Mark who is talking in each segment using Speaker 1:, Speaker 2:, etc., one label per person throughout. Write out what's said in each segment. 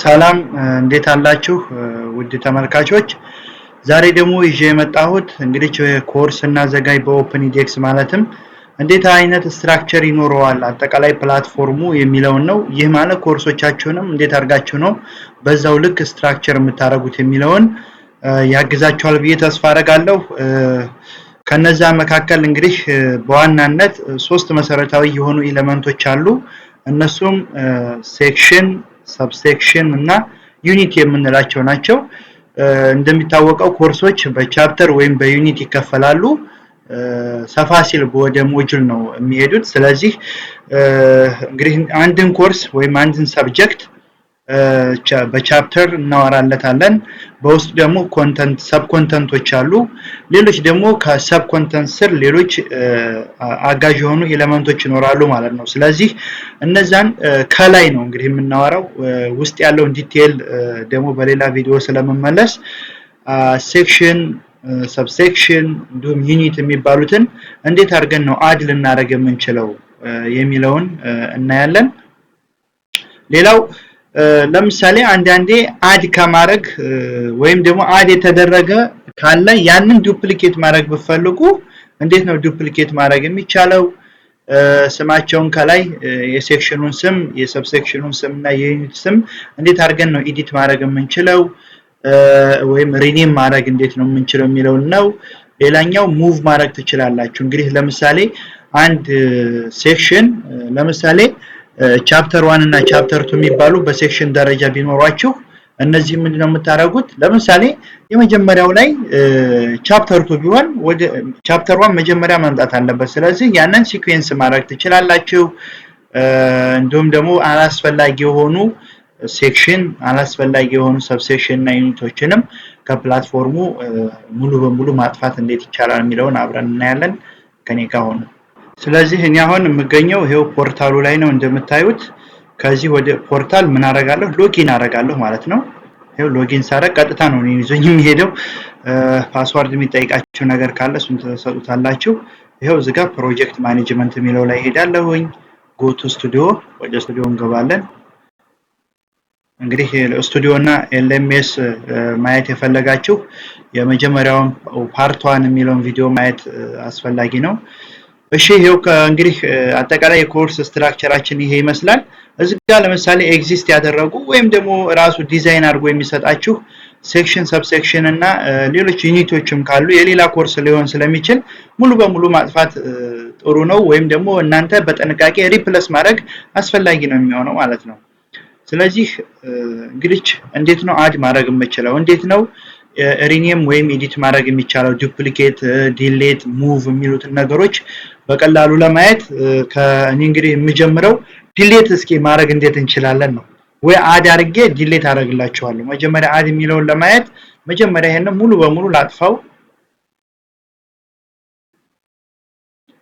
Speaker 1: ሰላም እንዴት አላችሁ ውድ ተመልካቾች? ዛሬ ደግሞ ይዤ የመጣሁት እንግዲህ ኮርስ እናዘጋጅ በ Open edX ማለትም እንዴት አይነት structure ይኖረዋል አጠቃላይ platform ኡ የሚለውን ነው። ይህ ማለት ኮርሶቻችሁንም እንዴት አድርጋችሁ ነው በዛው ልክ structure የምታደርጉት የሚለውን ያግዛችኋል ብዬ ተስፋ አደርጋለሁ። ከነዛ መካከል እንግዲህ በዋናነት ሶስት መሰረታዊ የሆኑ element ኦች አሉ። እነሱም section፣ subsection እና unit የምንላቸው ናቸው። እንደሚታወቀው ኮርሶች በ chapter ወይም በ unit ይከፈላሉ። ሰፋ ሲል ወደ module ነው የሚሄዱት። ስለዚህ እንግዲህ አንድን ኮርስ ወይም አንድን subject በ chapter እናወራለታለን። በውስጡ ደግሞ content sub content ኦች አሉ። ሌሎች ደግሞ ከ sub content ስር ሌሎች አጋዥ የሆኑ element ኦች ይኖራሉ ማለት ነው። ስለዚህ እነዛን ከላይ ነው እንግዲህ የምናወራው። ውስጥ ያለውን detail ደግሞ በሌላ ቪዲዮ ስለምመለስ section፣ subsection እንዲሁም unit የሚባሉትን እንዴት አድርገን ነው add ልናደርግ የምንችለው የሚለውን እናያለን። ሌላው ለምሳሌ አንዳንዴ add ከማድረግ ወይም ደግሞ add የተደረገ ካለ ያንን duplicate ማድረግ ብትፈልጉ እንዴት ነው duplicate ማድረግ የሚቻለው? ስማቸውን ከላይ የ section ኑን ስም፣ የ subsection ኑን ስም እና የ unit ስም እንዴት አድርገን ነው edit ማድረግ የምንችለው ወይም rename ማድረግ እንዴት ነው የምንችለው የሚለውን ነው። ሌላኛው move ማድረግ ትችላላችሁ። እንግዲህ ለምሳሌ አንድ section ለምሳሌ chapter 1 እና chapter 2 የሚባሉ በ section ደረጃ ቢኖሯችሁ እነዚህ ምንድነው የምታደርጉት? ለምሳሌ የመጀመሪያው ላይ chapter 2 ቢሆን ወደ chapter 1 መጀመሪያ መምጣት አለበት። ስለዚህ ያንን sequence ማድረግ ትችላላችሁ። እንዲሁም ደግሞ አላስፈላጊ የሆኑ section፣ አላስፈላጊ የሆኑ subsection እና unit ኦችንም ከ platform ኡ ሙሉ በሙሉ ማጥፋት እንዴት ይቻላል የሚለውን አብረን እናያለን። ከኔ ጋር ሆኑ። ስለዚህ እኔ አሁን የምገኘው ይሄው portal ኡ ላይ ነው እንደምታዩት። ከዚህ ወደ portal ምን አደርጋለሁ? Login አደርጋለሁ ማለት ነው። ይሄው login ሳደርግ ቀጥታ ነው እኔን ይዞኝ የሚሄደው። Password የሚጠይቃችሁ ነገር ካለ እሱን ትሰጡታላችሁ። ይሄው እዚህ ጋር project management የሚለው ላይ ሄዳለሁኝ። Go to studio፣ ወደ ስቱዲዮ እንገባለን። እንግዲህ ስቱዲዮ እና LMS ማየት የፈለጋችሁ የመጀመሪያውን part 1 የሚለውን ቪዲዮ ማየት አስፈላጊ ነው። እሺ፣ ይሄው እንግዲህ አጠቃላይ የ course structure ኣችን ይሄ ይመስላል። እዚህ ጋር ለምሳሌ exist ያደረጉ ወይም ደግሞ ራሱ ዲዛይን አድርጎ የሚሰጣችሁ section፣ subsection እና ሌሎች unit ኦችም ካሉ የሌላ ኮርስ ሊሆን ስለሚችል ሙሉ በሙሉ ማጥፋት ጥሩ ነው፣ ወይም ደግሞ እናንተ በጥንቃቄ replace ማድረግ አስፈላጊ ነው የሚሆነው ማለት ነው። ስለዚህ እንግዲህ እንዴት ነው add ማድረግ የምችለው? እንዴት ነው rename ወይም edit ማድረግ የሚቻለው? Duplicate፣ delete፣ move የሚሉትን ነገሮች በቀላሉ ለማየት ከእኔ እንግዲህ የምጀምረው delete እስኪ ማድረግ እንዴት እንችላለን ነው። ወይ add አድርጌ delete አደርግላችኋለሁ። መጀመሪያ add የሚለውን ለማየት መጀመሪያ ይሄንን ሙሉ በሙሉ ላጥፋው።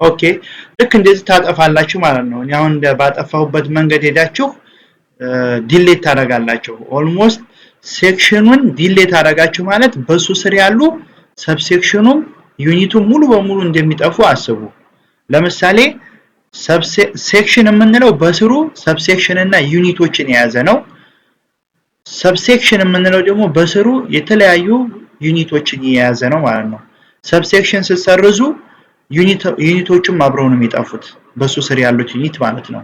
Speaker 1: Okay፣ ልክ እንደዚህ ታጠፋላችሁ ማለት ነው። እኔ አሁን ባጠፋሁበት መንገድ ሄዳችሁ delete ታደርጋላችሁ። Almost section ኑን delete አደረጋችሁ ማለት በሱ ስር ያሉ subsection ኑም unit ኡ ሙሉ በሙሉ እንደሚጠፉ አስቡ። ለምሳሌ section የምንለው በስሩ subsection እና unit ኦችን የያዘ ነው። Subsection የምንለው ደግሞ በስሩ የተለያዩ unit ኦችን የያዘ ነው ማለት ነው። Subsection ስትሰርዙ unit ኦቹም አብረው ነው የሚጠፉት፣ በሱ ስር ያሉት unit ማለት ነው።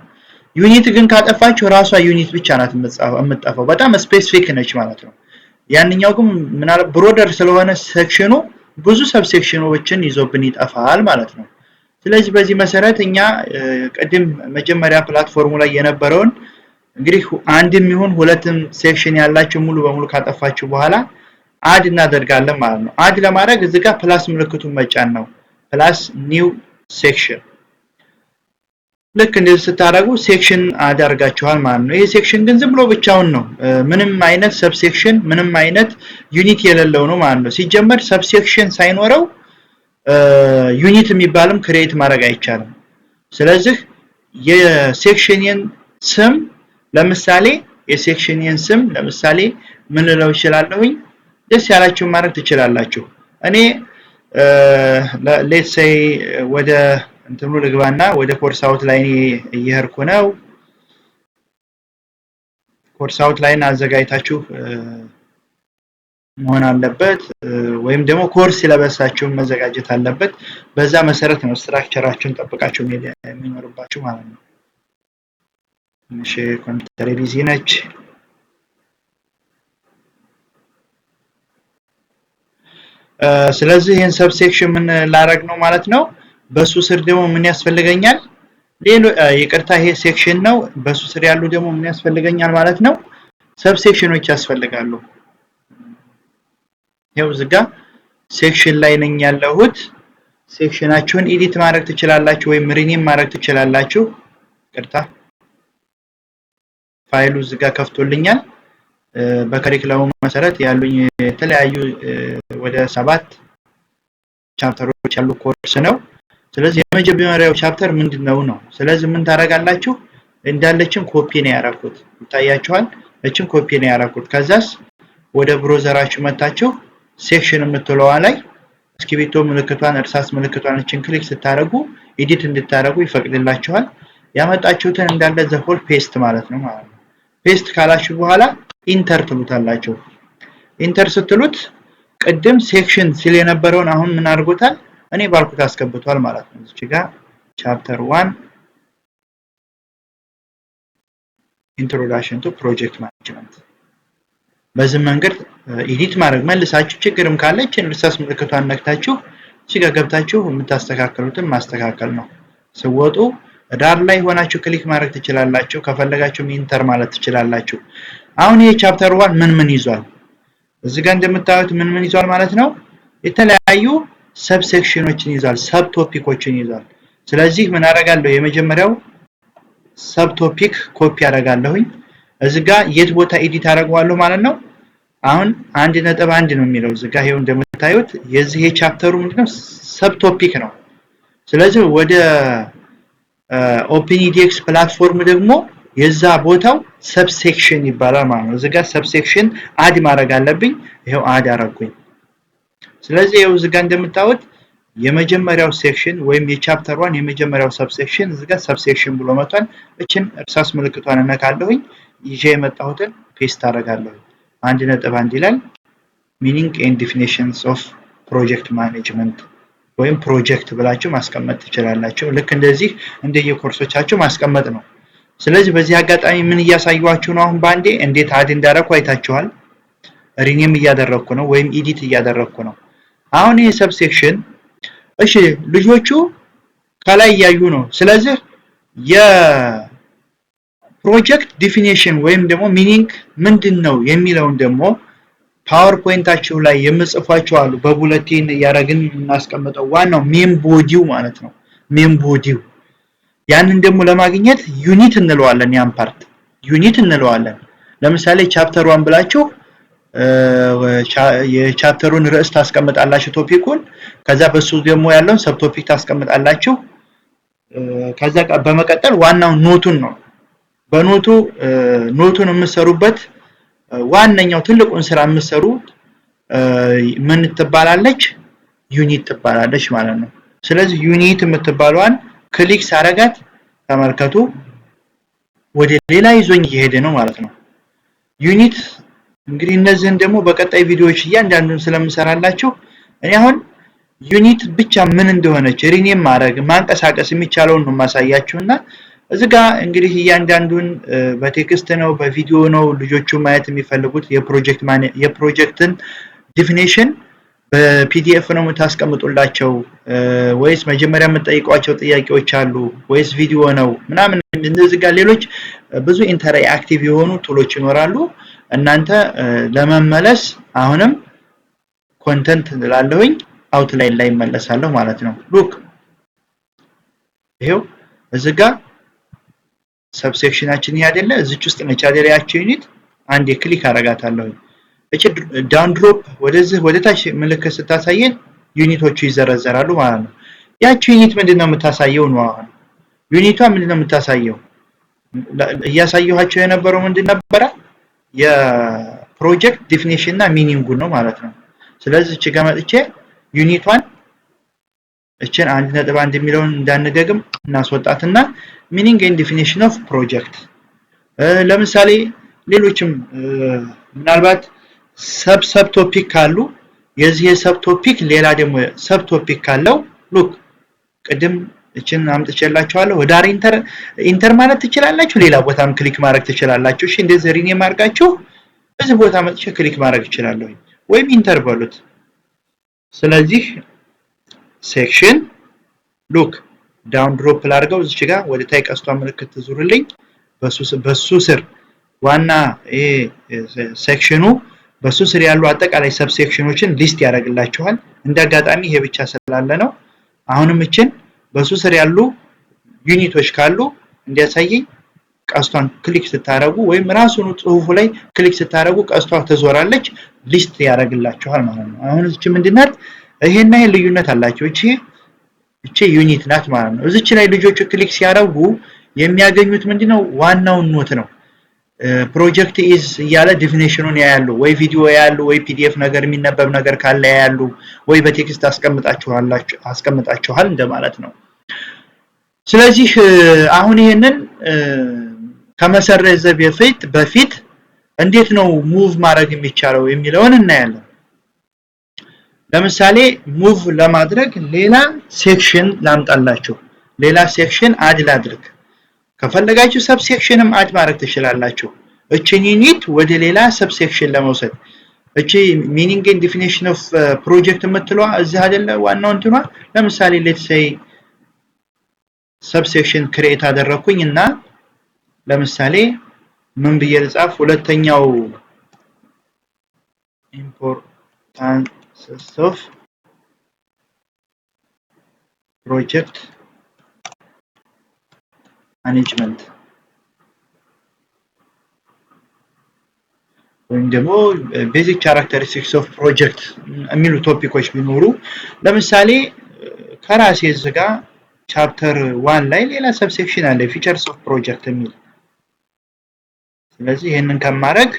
Speaker 1: Unit ግን ካጠፋችሁ ራሷ unit ብቻ ናት የምትጠፋው። በጣም specific ነች ማለት ነው። ያንኛው ግን ምናልባት broader ስለሆነ section ኑ ብዙ subsection ኖችን ይዞብን ይጠፋል ማለት ነው። ስለዚህ በዚህ መሰረት እኛ ቅድም መጀመሪያ platform ኡ ላይ የነበረውን እንግዲህ አንድም ይሁን ሁለትም section ያላችሁ ሙሉ በሙሉ ካጠፋችሁ በኋላ add እናደርጋለን ማለት ነው። Add ለማድረግ እዚህ ጋር plus ምልክቱን መጫን ነው። Plus new section። ልክ እንደዚህ ስታደርጉ section add አድርጋችኋል ማለት ነው። ይሄ section ግን ዝም ብሎ ብቻውን ነው። ምንም አይነት subsection ምንም አይነት unit የሌለው ነው ማለት ነው። ሲጀመር subsection ሳይኖረው unit የሚባልም create ማድረግ አይቻልም። ስለዚህ የ section ን ስም ለምሳሌ የ section ን ስም ለምሳሌ ምን ልለው እችላለሁኝ? ደስ ያላችሁ ማድረግ ትችላላችሁ። እኔ let's say ወደ እንትኑ ልግባና ወደ course outline እየሄድኩ ነው። Course outline አዘጋጅታችሁ መሆን አለበት፣ ወይም ደግሞ course syllabus ኣችሁን መዘጋጀት አለበት። በዛ መሰረት ነው structure ኣችሁን ጠብቃችሁ የሚኖርባችሁ ማለት ነው። እሺ፣ ኮምፒውተር busy ነች። ስለዚህ ይህን subsection ምን ላረግ ነው ማለት ነው። በሱ ስር ደግሞ ምን ያስፈልገኛል? ሌሎ ይቅርታ፣ ይሄ section ነው። በሱ ስር ያሉ ደግሞ ምን ያስፈልገኛል ማለት ነው? Subsection ኖች ያስፈልጋሉ። ይኸው እዚህ ጋር section ላይ ነኝ ያለሁት። Section ኣችሁን edit ማድረግ ትችላላችሁ ወይም rename ማድረግ ትችላላችሁ። ይቅርታ፣ ፋይሉ እዚህ ጋር ከፍቶልኛል። በ curriculum ኡ መሰረት ያሉኝ የተለያዩ ወደ 7 chapter ኦች ያሉ ኮርስ ነው። ስለዚህ የመጀመሪያው chapter ምንድነው ነው። ስለዚህ ምን ታደርጋላችሁ? እንዳለችን ኮፒ ነው ያደረኩት፣ ይታያችኋል። እችን ኮፒ ነው ያደረኩት። ከዛስ ወደ browser ኣችሁ መታችሁ section የምትለዋ ላይ እስክሪብቶ ምልክቷን፣ እርሳስ ምልክቷን እችን click ስታደርጉ edit እንድታደርጉ ይፈቅድላችኋል። ያመጣችሁትን እንዳለ the whole paste ማለት ነው ማለት ነው። Paste ካላችሁ በኋላ enter ትሉታላችሁ። Enter ስትሉት ቅድም section ሲል የነበረውን አሁን ምን አድርጎታል? እኔ ባልኩት አስገብቷል ማለት ነው። እዚህ ጋር chapter 1 introduction to project management። በዚህ መንገድ edit ማድረግ መልሳችሁ ችግርም ካለች እርሳስ ምልክቷን ነክታችሁ እዚህ ጋር ገብታችሁ የምታስተካከሉትን ማስተካከል ነው። ስወጡ ዳር ላይ ሆናችሁ click ማድረግ ትችላላችሁ። ከፈለጋችሁም enter ማለት ትችላላችሁ። አሁን ይሄ chapter 1 ምን ምን ይዟል? እዚህ ጋር እንደምታዩት ምን ምን ይዟል ማለት ነው? የተለያዩ subsection ኖችን ይዟል፣ sub topic ኦችን ይዟል። ስለዚህ ምን አደርጋለሁ? የመጀመሪያው sub topic copy አደርጋለሁኝ። እዚህ ጋር የት ቦታ edit አደርገዋለሁ ማለት ነው? አሁን 1.1 ነው የሚለው እዚህ ጋር ይኸው እንደምታዩት የዚህ የ chapter ኡ ምንድነው? Sub topic ነው። ስለዚህ ወደ Open edX platform ደግሞ የዛ ቦታው subsection ይባላል ማለት ነው። እዚህ ጋር subsection add ማድረግ አለብኝ። ይሄው add አደረኩኝ። ስለዚህ ይኸው እዚህ ጋር እንደምታዩት የመጀመሪያው section ወይም የ chapter 1 የመጀመሪያው subsection እዚህ ጋር subsection ብሎ መጥቷል። እችን እርሳስ ምልክቷን እነካለሁኝ። ይዤ የመጣሁትን paste አደርጋለሁ። 1.1 ይላል meaning and definitions of project management ወይም ፕሮጀክት ብላችሁ ማስቀመጥ ትችላላችሁ። ልክ እንደዚህ እንደየኮርሶቻችሁ ማስቀመጥ ነው። ስለዚህ በዚህ አጋጣሚ ምን እያሳየኋችሁ ነው? አሁን ባንዴ እንዴት add እንዳደረኩ አይታችኋል። Rename እያደረኩ ነው ወይም edit እያደረኩ ነው። አሁን ይሄ subsection እሺ፣ ልጆቹ ከላይ እያዩ ነው። ስለዚህ የ project definition ወይም ደግሞ meaning ምንድን ነው የሚለውን ደግሞ PowerPoint ኣችሁ ላይ የምጽፏቸው አሉ። በ bulletin እያደረግን የምናስቀምጠው ዋናው main body ው ማለት ነው። Main body ው ያንን ደግሞ ለማግኘት unit እንለዋለን። ያን part unit እንለዋለን። ለምሳሌ chapter 1 ብላችሁ የ chapter ኡን ርዕስ ታስቀምጣላችሁ፣ topic ኡን። ከዛ በሱ ደግሞ ያለውን sub topic ታስቀምጣላችሁ። ከዛ በመቀጠል ዋናው note ኡን ነው። በ note ኡ note ኡን የምትሰሩበት ዋነኛው ትልቁን ስራ የምትሰሩት ምን ትባላለች? Unit ትባላለች ማለት ነው። ስለዚህ unit የምትባለዋን click ሳረጋት ተመልከቱ፣ ወደ ሌላ ይዞኝ እየሄደ ነው ማለት ነው። Unit እንግዲህ እነዚህን ደግሞ በቀጣይ ቪዲዮዎች እያንዳንዱን ስለምሰራላችሁ እኔ አሁን unit ብቻ ምን እንደሆነች rename ማድረግ ማንቀሳቀስ የሚቻለውን ነው የማሳያችሁና እዚህ ጋር እንግዲህ እያንዳንዱን በ text ነው በቪዲዮ ነው ልጆቹ ማየት የሚፈልጉት። የ project ን definition በ PDF ነው የምታስቀምጡላቸው ወይስ መጀመሪያ የምትጠይቋቸው ጥያቄዎች አሉ ወይስ ቪዲዮ ነው ምናምን። እነዚህ ጋር ሌሎች ብዙ interactive የሆኑ tool ኦች ይኖራሉ። እናንተ ለመመለስ አሁንም content እላለሁኝ outline ላይ እመለሳለሁ ማለት ነው። Look፣ ይሄው እዚህ ጋር subsection ኣችን ይሄ አይደለ? እዚች ውስጥ ነች አይደለ? ያቺ unit አንዴ click አረጋታለሁ። እቺ down drop ወደዚህ ወደ ታች ምልክት ስታሳየን unit ኦቹ ይዘረዘራሉ ማለት ነው። ያቺ unit ምንድነው የምታሳየው ነው? አሁን unit ኧ ምንድነው የምታሳየው? እያሳየኋቸው የነበረው ምንድን ነበረ? የ project definition እና meaning ኡን ነው ማለት ነው። ስለዚህ እቺ ጋር መጥቼ unit ኧን እችን 1.1 የሚለውን እንዳንደግም እናስወጣትና meaning and definition of project። ለምሳሌ ሌሎችም ምናልባት sub sub topic ካሉ የዚህ የ sub topic ሌላ ደግሞ sub topic ካለው፣ look፣ ቅድም እችን አምጥቼላችኋለሁ። ወዳር enter enter ማለት ትችላላችሁ። ሌላ ቦታም click ማድረግ ትችላላችሁ። እሺ፣ እንደዚህ rename አድርጋችሁ እዚህ ቦታ መጥቼ click ማድረግ እችላለሁ፣ ወይም enter በሉት። ስለዚህ section፣ look፣ down drop ላድርገው። እዚች ጋር ወደ ታይ ቀስቷ ምልክት ትዙርልኝ። በሱ ስር ዋና ይሄ section ኑ በሱ ስር ያሉ አጠቃላይ subsection ኖችን list ያደርግላችኋል። እንደ አጋጣሚ ይሄ ብቻ ስላለ ነው። አሁንም እችን በሱ ስር ያሉ unit ኦች ካሉ እንዲያሳየኝ ቀስቷን click ስታደርጉ ወይም ራሱን ጽሁፉ ላይ click ስታደርጉ ቀስቷ ትዞራለች፣ list ያደርግላችኋል ማለት ነው። አሁን እዚች ምንድናት? ይሄና ይሄ ልዩነት አላቸው። እቺ unit ናት ማለት ነው። እዚች ላይ ልጆቹ click ሲያደርጉ የሚያገኙት ምንድነው? ዋናውን note ነው። Project is እያለ definition ኑን ያያሉ፣ ወይ ቪዲዮ ያያሉ፣ ወይ PDF ነገር የሚነበብ ነገር ካለ ያያሉ፣ ወይ በ text አስቀምጣችኋል እንደማለት ነው። ስለዚህ አሁን ይሄንን ከመሰረዘ በፊት እንዴት ነው move ማድረግ የሚቻለው የሚለውን እናያለን። ለምሳሌ move ለማድረግ ሌላ section ላምጣላችሁ። ሌላ section add ላድርግ። ከፈለጋችሁ subsection ም add ማድረግ ትችላላችሁ። እችን unit ወደ ሌላ subsection ለመውሰድ እቺ meaning and definition of project የምትለዋ እዚህ አይደለ ዋናው እንትኗ። ለምሳሌ let's say subsection create አደረኩኝ እና ለምሳሌ ምን ብዬ ልጻፍ? ሁለተኛው importance of project management ወይም ደግሞ basic characteristics of project የሚሉ topic ኦች ቢኖሩ፣ ለምሳሌ ከራሴ እዚህ ጋር chapter 1 ላይ ሌላ subsection አለ፣ features of project የሚል። ስለዚህ ይህንን ከማድረግ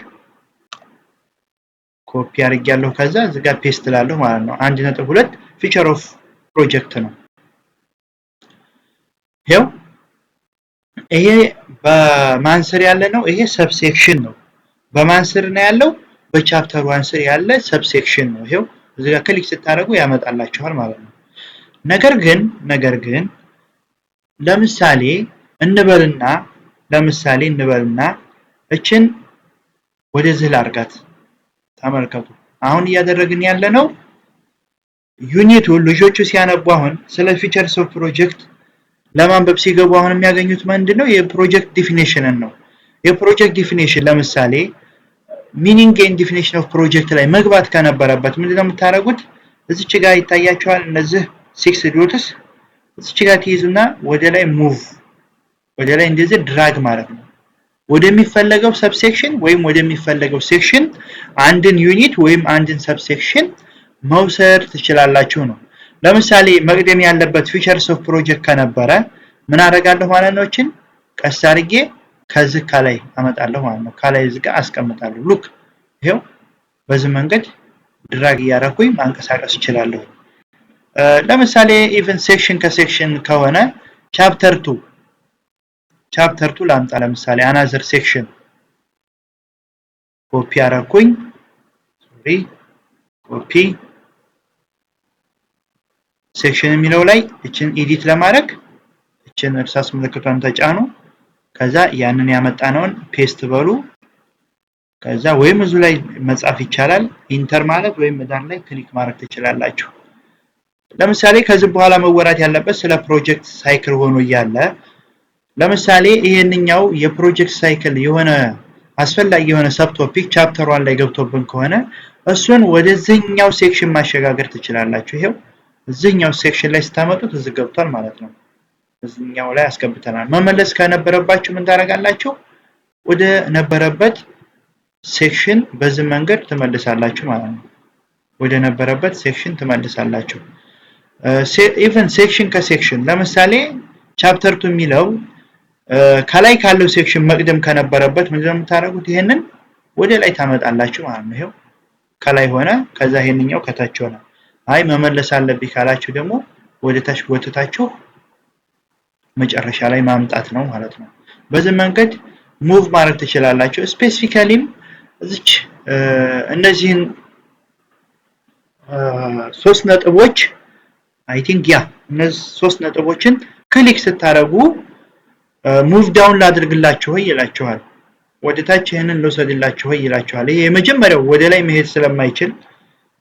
Speaker 1: ኮፒ አድርጌያለሁ። ከዛ እዚህ ጋር paste እላለሁ ማለት ነው። 1.2 feature of project ነው። ይኸው ይሄ በማን ስር ያለ ነው? ይሄ subsection ነው። በማን ስር ነው ያለው? በ chapter 1 ስር ያለ subsection ነው። ይሄው እዚህ ጋር click ስታደርጉ ያመጣላችኋል ማለት ነው። ነገር ግን ለምሳሌ እንበልና እችን ወደዚህ ላርጋት። ተመልከቱ። አሁን እያደረግን ያለ ነው unit ኡ ልጆቹ ሲያነቡ፣ አሁን ስለ features of project ለማንበብ ሲገቡ አሁን የሚያገኙት ምንድን ነው? የ project definition ን ነው። የ project definition ለምሳሌ meaning and definition of project ላይ መግባት ከነበረበት ምንድነው የምታደርጉት? እዚች ጋር ይታያቸዋል። እነዚህ six dots እዚች ጋር ትይዙና ወደ ላይ move፣ ወደ ላይ እንደዚህ drag ማለት ነው። ወደሚፈለገው subsection ወይም ወደሚፈለገው section አንድን unit ወይም አንድን subsection መውሰድ ትችላላችሁ ነው። ለምሳሌ መቅደም ያለበት features of project ከነበረ ምን አደርጋለሁ ማለት ነው? እችን ቀስ አድርጌ ከዚህ ከላይ አመጣለሁ ማለት ነው። ከላይ እዚህ ጋር አስቀምጣለሁ። Look፣ ይሄው በዚህ መንገድ drag እያደረኩኝ ማንቀሳቀስ እችላለሁ። ለምሳሌ even section ከ section ከሆነ chapter 2 ላምጣ። ለምሳሌ another section copy አደረኩኝ። Sorry፣ copy section የሚለው ላይ እችን edit ለማድረግ እችን እርሳስ ምልክቷን ተጫኑ። ከዛ ያንን ያመጣነውን paste በሉ። ከዛ ወይም እዙ ላይ መጻፍ ይቻላል። Enter ማለት ወይም ዳር ላይ click ማድረግ ትችላላችሁ። ለምሳሌ ከዚህ በኋላ መወራት ያለበት ስለ project cycle ሆኖ እያለ፣ ለምሳሌ ይሄንኛው የ project cycle የሆነ አስፈላጊ የሆነ sub topic chapter 1 ላይ ገብቶብን ከሆነ እሱን ወደዚህኛው section ማሸጋገር ትችላላችሁ። ይሄው እዚህኛው section ላይ ስታመጡት እዚህ ገብቷል ማለት ነው። እዚህኛው ላይ አስገብተናል። መመለስ ከነበረባችሁ ምን ታደርጋላችሁ? ወደ ነበረበት section በዚህ መንገድ ትመልሳላችሁ ማለት ነው። ወደ ነበረበት section ትመልሳላችሁ። Even section ከ section፣ ለምሳሌ chapter 2 የሚለው ከላይ ካለው section መቅደም ከነበረበት ምንድነው የምታደርጉት? ይሄንን ወደ ላይ ታመጣላችሁ ማለት ነው። ይሄው ከላይ ሆነ፣ ከዛ ይሄንኛው ከታች ሆነ። አይ መመለስ አለብኝ ካላችሁ ደግሞ ወደ ታች ጎትታችሁ መጨረሻ ላይ ማምጣት ነው ማለት ነው። በዚህ መንገድ Move ማድረግ ትችላላችሁ። Specifically ም እዚች እነዚህን ሶስት ነጥቦች፣ I think yeah፣ እነዚህ ሶስት ነጥቦችን click ስታደርጉ move down ላድርግላችሁ ወይ ይላችኋል። ወደ ታች ይህንን ልውሰድላችሁ ወይ ይላችኋል። ይሄ የመጀመሪያው ወደ ላይ መሄድ ስለማይችል፣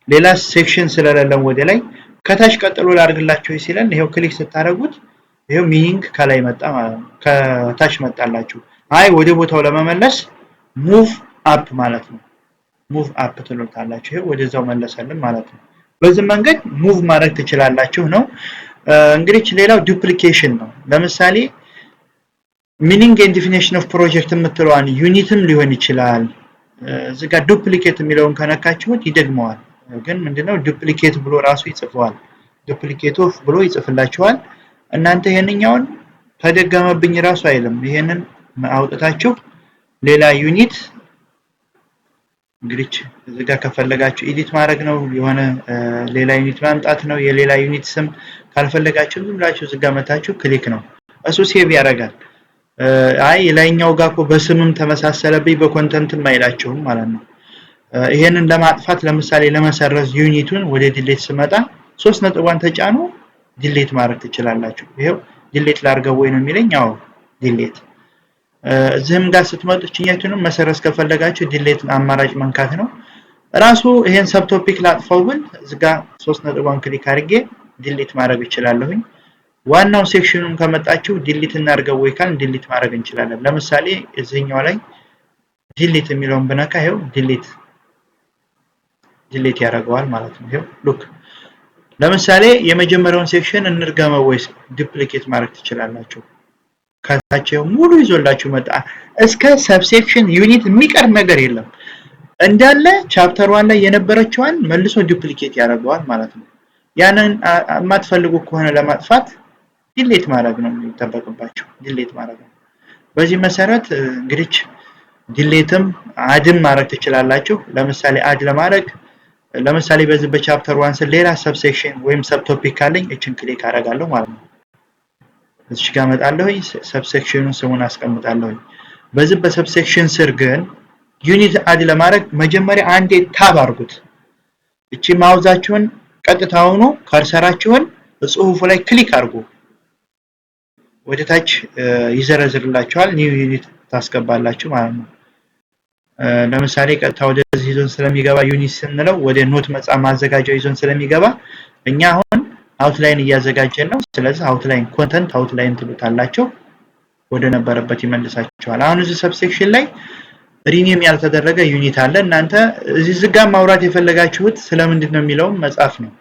Speaker 1: ሌላ section ስለሌለን፣ ወደ ላይ ከታች ቀጥሎ ላድርግላችሁ ወይ ሲለን ይሄው click ስታደርጉት ይሄው meaning ከላይ መጣ ማለት ነው። ከታች መጣላችሁ። አይ ወደ ቦታው ለመመለስ move up ማለት ነው። Move up ትሉታላችሁ። ይሄው ወደዛው መለሰልን ማለት ነው። በዚህ መንገድ move ማድረግ ትችላላችሁ ነው። እንግዲህ ሌላው duplication ነው። ለምሳሌ meaning and definition of project የምትለዋን unit ም ሊሆን ይችላል። እዚህ ጋር duplicate የሚለውን ከነካችሁት ይደግመዋል። ግን ምንድነው duplicate ብሎ ራሱ ይጽፈዋል። Duplicate of ብሎ ይጽፍላችኋል። እናንተ ይሄንኛውን ተደገመብኝ ራሱ አይልም። ይሄንን አውጥታችሁ ሌላ unit እንግዲህ እዚህ ጋር ከፈለጋችሁ edit ማድረግ ነው፣ የሆነ ሌላ unit ማምጣት ነው። የሌላ unit ስም ካልፈለጋችሁ ዝም ብላችሁ እዚህ ጋር መታችሁ click ነው፣ እሱ save ያደርጋል። አይ የላይኛው ጋር እኮ በስምም ተመሳሰለብኝ በ content ም አይላችሁም ማለት ነው። ይሄንን ለማጥፋት፣ ለምሳሌ ለመሰረዝ unit ኡን ወደ delete ስመጣ ሶስት ነጥቧን ተጫኑ፣ delete ማድረግ ትችላላችሁ። ይሄው delete ላድርገው ወይ ነው የሚለኝ። አዎ፣ delete። እዚህም ጋር ስትመጡ እችኛቱንም መሰረዝ ከፈለጋችሁ delete አማራጭ መንካት ነው። ራሱ ይሄን subtopic ላጥፋው ብል እዚህ ጋር ሶስት ነጥቧን click አድርጌ delete ማድረግ እችላለሁኝ። ዋናው section ኑን ከመጣችሁ delete እናድርገው ወይ ካልን delete ማድረግ እንችላለን። ለምሳሌ እዚህኛው ላይ delete የሚለውን ብነካ ይኸው delete ያደርገዋል ማለት ነው። ይኸው look፣ ለምሳሌ የመጀመሪያውን section እንድገመው ወይስ duplicate ማድረግ ትችላላችሁ። ከታች ሙሉ ይዞላችሁ መጣ። እስከ subsection unit የሚቀር ነገር የለም። እንዳለ chapter 1 ላይ የነበረችዋን መልሶ duplicate ያደርገዋል ማለት ነው። ያንን የማትፈልጉ ከሆነ ለማጥፋት delete ማድረግ ነው የሚጠበቅባችሁ፣ delete ማድረግ ነው። በዚህ መሰረት እንግዲህ delete ም add ም ማድረግ ትችላላችሁ። ለምሳሌ add ለማድረግ፣ ለምሳሌ በዚህ በ chapter 1 ስር ሌላ subsection ወይም subtopic ካለኝ እችን click አደርጋለሁ ማለት ነው። እዚች ጋር እመጣለሁኝ፣ subsection ኑን ስሙን አስቀምጣለሁኝ። በዚህ በ subsection ስር ግን unit add ለማድረግ መጀመሪያ አንዴ tab አድርጉት። እቺ mouse ኣችሁን ቀጥታውኑ cursor ኣችሁን ጽሁፉ ላይ click አድርጉ። ወደ ታች ይዘረዝርላችኋል። New unit ታስገባላችሁ ማለት ነው። ለምሳሌ ቀጥታ ወደዚህ ይዞን ስለሚገባ፣ unit ስንለው ወደ note መጻፍ ማዘጋጃው ይዞን ስለሚገባ፣ እኛ አሁን outline እያዘጋጀን ነው። ስለዚህ outline፣ content outline ትሉታላችሁ፣ ወደ ነበረበት ይመልሳችኋል። አሁን እዚህ subsection ላይ rename ያልተደረገ unit አለ። እናንተ እዚህ ዝጋ ማውራት የፈለጋችሁት ስለምንድን ነው የሚለውን መጻፍ ነው።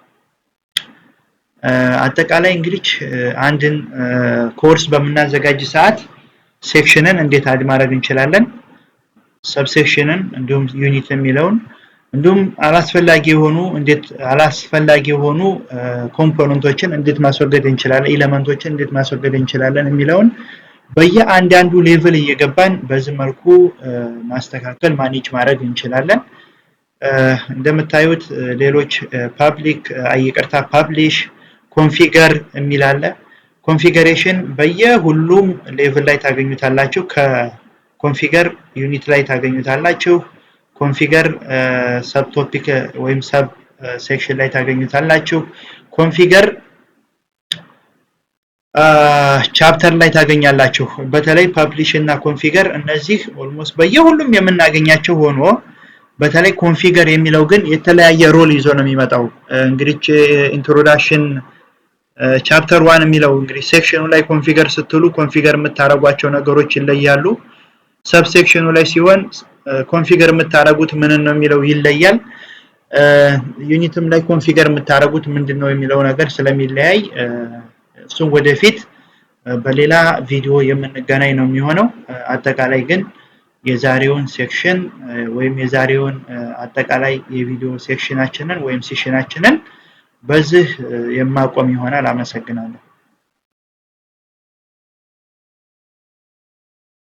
Speaker 1: አጠቃላይ እንግዲህ አንድን ኮርስ በምናዘጋጅ ሰዓት section ን እንዴት add ማድረግ እንችላለን፣ subsection ን፣ እንዲሁም unit የሚለውን፣ እንዲሁም አላስፈላጊ የሆኑ component ኦችን እንዴት ማስወገድ እንችላለን፣ element ኦችን እንዴት ማስወገድ እንችላለን የሚለውን በየአንዳንዱ level እየገባን በዚህ መልኩ ማስተካከል፣ manage ማድረግ እንችላለን። እንደምታዩት ሌሎች public፣ ይቅርታ፣ publish፣ configure የሚል አለ። Configuration በየሁሉም level ላይ ታገኙታላችሁ። ከ configure unit ላይ ታገኙታላችሁ። Configure subtopic ወይም sub section ላይ ታገኙታላችሁ። Configure chapter ላይ ታገኛላችሁ። በተለይ publish እና configure እነዚህ almost በየሁሉም የምናገኛቸው ሆኖ በተለይ configure የሚለው ግን የተለያየ role ይዞ ነው የሚመጣው። እንግዲህ introduction chapter 1 የሚለው እንግዲህ section ኑ ላይ configure ስትሉ configure የምታደርጓቸው ነገሮች ይለያሉ። Subsection ኑ ላይ ሲሆን configure የምታደርጉት ምን ነው የሚለው ይለያል። Unit ም ላይ configure የምታደርጉት ምንድን ነው የሚለው ነገር ስለሚለያይ እሱም ወደፊት በሌላ ቪዲዮ የምንገናኝ ነው የሚሆነው። አጠቃላይ ግን የዛሬውን section ወይም የዛሬውን አጠቃላይ የቪዲዮ section ኣችንን ወይም session ኣችንን በዚህ የማቆም ይሆናል። አመሰግናለሁ።